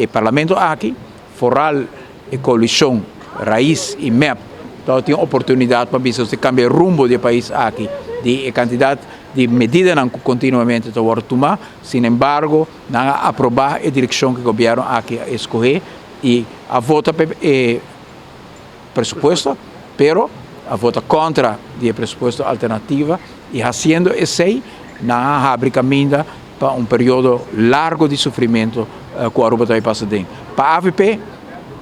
E parlamento aki, vooral e coalicion Raiz y MEP, tin oportunidad pa bisa si cambia rumbo di e pais aki, di e cantidad di medidanan cu continuamente ta wordo tuma. Sin embargo, nan a aproba e direccion cu e gobierno aki a escoge y a vota pa e presupuesto, pero a vota contra di e presupuesto alternativa y haciendo esey nan a habri caminda pa un periodo largo di sufrimento cu Aruba ta bay pasa den. Pa avp,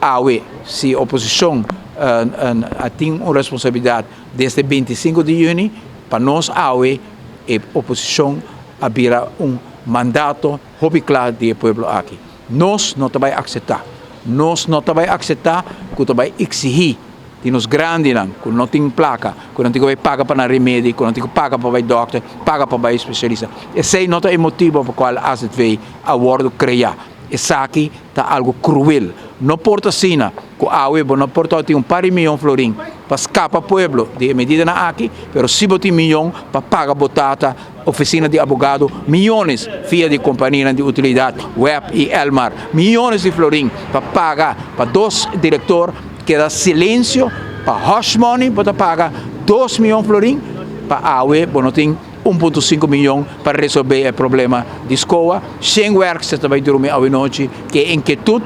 awe si oposicion a tin un responsabilidad desde 25 di juni, pa nos awe e oposicion a bira un mandato hopi cla di e pueblo aki. Nos no ta bay acepta. Nos no ta bay acepta cu ta bay exigi di nos grandinan cu no tin placa, cu nan tin cu bay paga pa nan remedi, cu nan tin cu paga pa bay dokter, paga pa bay specialista. Esey no ta e motibo pa cual AZV a wordo crea. Esaki ta algo cruel. No por ta asina cu awe bo no por ta tin un par di miyon florin pa scapa pueblo di e medidanan aki, pero si bo tin miyon pa paga bo tata oficina di abogado, miyones via di companianan di utilidad web y Elmar, miyones di florin pa paga pa dos director keda silencio, pa hush money bo ta paga 2 miyon florin, pa awe bo no tin 1.5 miyon pa resolve e problema di SCOA. Shen werkster ta bay drumi awe nochi cu inquietud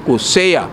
cu sea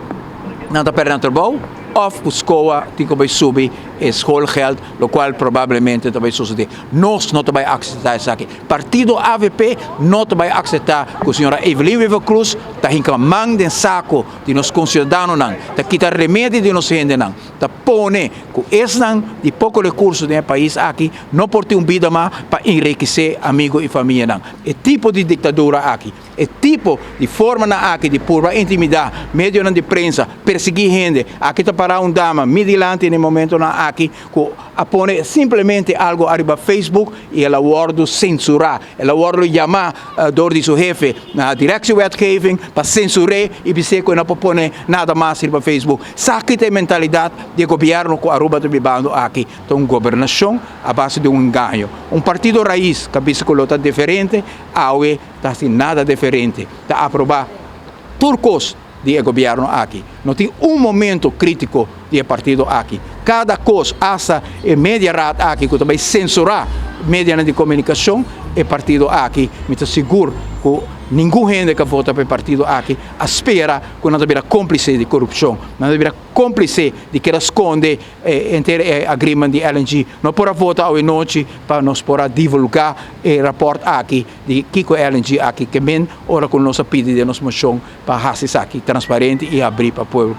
nan ta perde nan trabou of cu SCOA tin cu bay subi e schoolgeld, locual probablemente ta bay sucede. Nos no ta bay acepta esaki. Partido AVP no ta bay acepta cu señora Evelyn Wever-Croes ta hinca man den saco di nos conciudadanonan, ta kita remedi di nos hendenan, ta pone cu esnan di poco recurso den e pais aki no por tin un bida mas pa enrikece amigo y famianan. E tipo di dictadura aki, e tipo di formanan aki di purba intimida medionan di prensa, persigui hende. Aki ta para un dama mi dilanti na e momentonan aki cu a pone simplemente algo ariba Facebook y el a wordo censura. El a wordo yama door di su hefe na directiewetgeving pa censura y bisa cu no por pone nada mas riba Facebook. Esaki ta e mentalidad di gobierno cu Aruba ta bibando aki. Anto, un gobernacion a base di un engaño. Un partido Raiz, cu bisa cu ta diferente, awe ta haciendo nada diferente. Ta aproba tur cos di gobierno aki. No tin un momento critico di partido aki. Cada cos, hasta e mediaraad aki, cu tambe censura media di comunicacion, e partido aki, mi ta sigur cu ningun hende cu vota pa e partido aki a spera cu nan ta bira complice di corupcion, nan ta bira complice di kier sconde henter agreement di LNG. No por a vota awe nochi pa nos por a divulga e rapport aki di kico LNG aki, kiermen ora cu nos a pidi den nos mocion pa haci esaki transparente y habri pa pueblo.